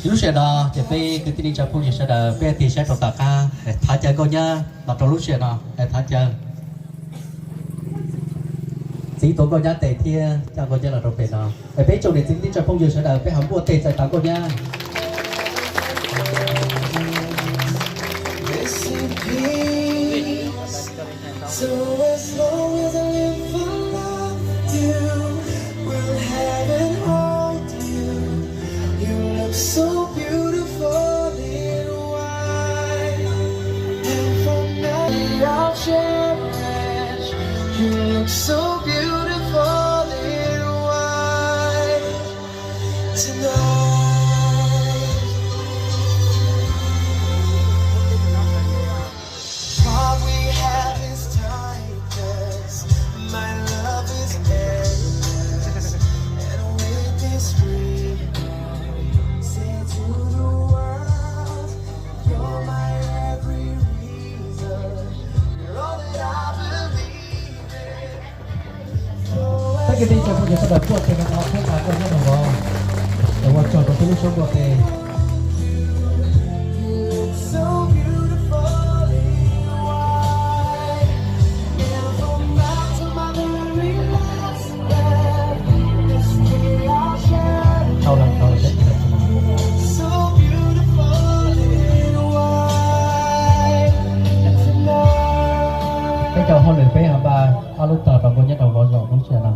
Lub sij hawm no ces peb kwv tij neej tsa phooj ywg sawv daws peb tig saib rau tom qab, thov caw nkauj nyab los rau lub sij hawm no, thov caw txiv tuav nkauj nyab tes thiab coj nkauj nyab los rau pem no. Peb tsoom niam txiv kwv tij neej tsa phooj ywg sawv daws peb ho npuaj tes txais tos nkauj nyab. Peb kwv tij neej tsa phooj ywg sawv daws npuaj tes no thiab txais nkauj nyab nraug vauv, ua tsaug rau peb lub suab npuaj tes. Peb cov hauj lwm peb ho npaj ob lub tog rau nkauj nyab nraug vauv zaum lub sij hawm no.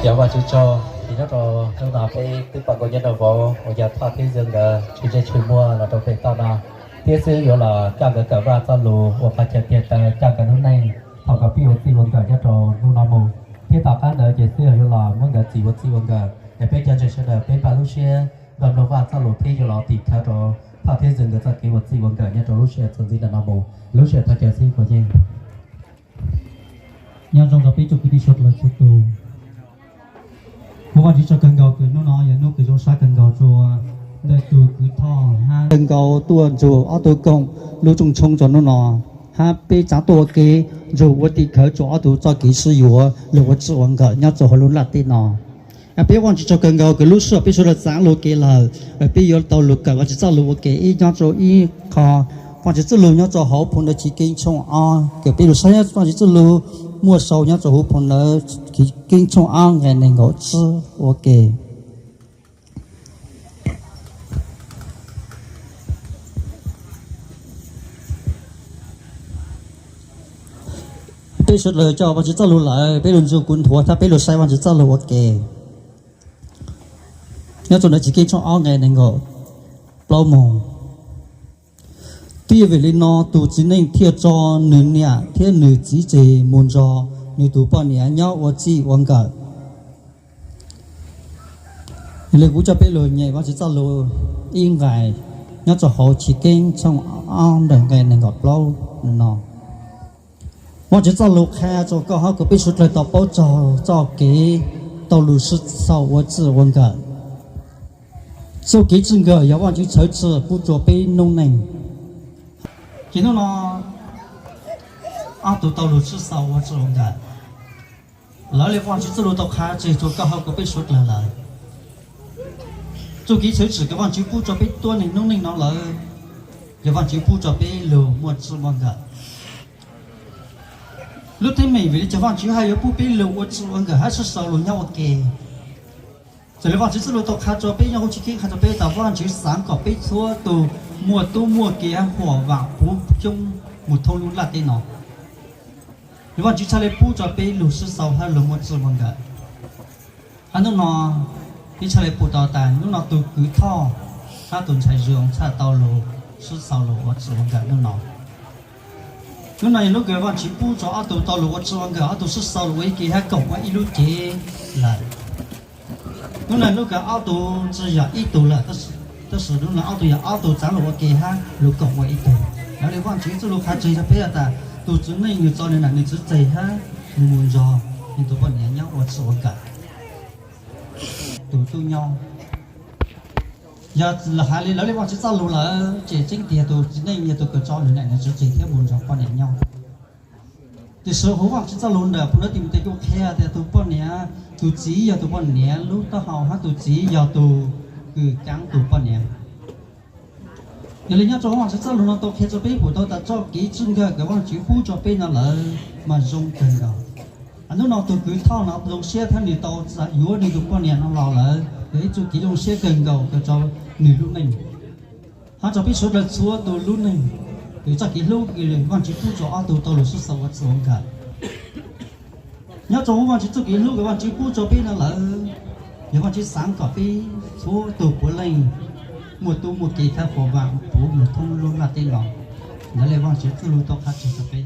Yog Vajtswv tsaug, ces nyob rau hnub no peb twb pom nkauj nyab nraug vauv uas yog Thoj thiab Zwm nkawd tshwm ntsej tshwm muag los rau pem toj no, thiab xwb yuav los coj nkawd kawm Vajtswv txoj lus ua qhov chaw tiag taw coj nkawd lub neej thaum kom pib ua txij ua nkawm nyob rau hnub no mus, thiab tom qab ntawd ces xwb yuav los muab nkawd txim ua txij ua nkawm. Es peb cov ntseeg sawv daws peb npaj lub siab npaj mloog Vajtswv txoj lus thiab yuav los tim khawv rau Thoj thiab Zwm nkawd txoj kev ua txij ua nkawm nyob rau lub sij hawm txuas ntxiv ntawm no mus. Lub sij hawm thov caw xwb puas yeej. Nyob zoo rau peb tsoom kwv tij sawv daws txhua tus. Ua Vajtswv tsaug kawg nkaus kws hnub no yog hnub kws zoo sab kawg nkaus rua ntawm tus kwv Thoj hab kawg nkaus tuaj nrug ob tug koom lub rooj tshoob rua hnub no, hab peb tsav tuaj ua ke nrug ua tim khawv rua ob tug txoj kev sib yuav lug ua txij ua nkawm nyob rua huv lub nplaj teb no. Peb Vajtswv tsaug kawg nkaus kws lub sij hawm peb sawv daws txav lug ua ke lawm, peb yuav tau lug kawm Vajtswv txoj lug ua ke ib nyob rua ib qho. Vajtswv txoj lug nyob rua huv phoo ntawv Chiv Keeb tshooj ob, kws peb lug saib Vajtswv txoj lug muaj sau nyob rua huv phoo ntawv Chiv Keeb tshooj ob nqe neeg nkaum tsib ua ke. Peb sawv daws coj Vajtswv txoj lug lawm, peb lug ntsug kuv nthuav thaab peb lug saib Vajtswv txoj lug ua ke. Nyob rua ntawv Chiv Keeb tshooj ob nqe neeg nkaum plaub moog. Twb vim le no tus txiv neej thiaj tso nws niam thiab nws txiv tseg mus nrug nws tus poj niam nyob ua txij ua nkawm. Le kuv coj peb lug nyem Vajtswv txoj lug ib nqai nyob rua huv Chiv Keeb tshooj ob ntawm nqe neeg nkaum plaub no. Vajtswv txoj lug qha rua koj hab kuv peb suav dlawg tau paub txog txoj kev tau lug sib txhawb ua txij ua nkawm. Txuj kev txij nkawm yog Vajtswv txhawv txhia pub rua peb noob neej. Ces hnub no ob tug tau lug sib txhawb ua txij ua nkawm, lawv le Vajtswv txoj lug tau qha tseg rua koj hab kuv peb suav dlawg lawm. Txuj kev txhawb txhia kws Vajtswv pub rua peb tuab neeg noob neej no lawm, yog Vajtswv pub rua peb lug muaj txij muaj nkawm. Lub teeb meem vim le caag Vajtswv hab yuav pub peb lug ua txij ua nkawm hab sib txhawb lug nyob ua ke? Txawm le Vajtswv txoj lug tau qha rua peb nyob huv Chiv Keeb qha rua peb tas Vajtswv xaav kom peb txhua tug muaj tub muaj kiv hab huam vam puv coob mus thoob lub nplaj teb no. Le Vajtswv txhaj le pub rua peb lug sib txhawb hab lug muaj txij muaj nkawm. Hab hnub no peb txhaj le pum tau tas hnub no tug kwv Thoj hab tug ntxhais Zoo txhaj tau lug sib txhawb lug ua txij ua nkawm hnub no. Hnub no yog hnub kws Vajtswv pub rua ob tug tau lug ua txij ua nkawm, ob tug sib txhawb lug ua ib ke hab koom ua ib lub cev lawm. Hnub no lub kws ob tug tsi yog ib tug lawm, tab sis hnub no ob tug yog ob tug txaav lug ua ke hab lug koom ua ib tug. Lawv le Vaajtswv txuj lug qha tseg rua peb has tas tus txiv neej nwg txo nwg nam nwg txiv txeg hab nwg moog nrug nwg tug poj niam nyob ua txij ua nkawm. Tus tub nyob, yog has le lawv le Vaajtswv txuj lug lawm ces tseeb tiag tus txiv neej yog tus kws tso nwg nam nwg txiv txeg thiab moog nrug poj niam nyob. Tiam sis huv Vaajtswv txuj lug ntawm pum nuav tim tes kuj qha tias tus poj niam, tus txiv yog tus poj niam lub taub hau hab tus txiv yog tus kws caav tus poj niam. Yog le nyob rua huv Vaajtswv txuj lug nuav tau qha rua peb pum tau tas txuj kev txwj nkawg kws Vaajtswv pub rua peb nuav lawm mas zoo kawg nkaus. Hnub no tus kws thoj nuav zoo siab thiab nwg tau yuav nwg tus poj niam nuav los lawm yog ib txuj kev zoo siab kawg nkaus kws rua nwg lub neej hab rua peb suav dlawg txhua tus lub neej. Kws txuj kev hlub kws Vaajtswv pub rua ob tug tau lug sib xaws ua txij ua nkawm. Nyob rua huv Vaajtswv txuj kev hlub kws Vaajtswv pub rua peb nuav lawm, yog Vaajtswv xaav kom peb txhua tug puav leej muaj tub muaj kev khab khuas vaam puv moog thoob lub nplaj teb nuav. Ntawd le Vaajtswv txuj lug tau qha tseg rua peb.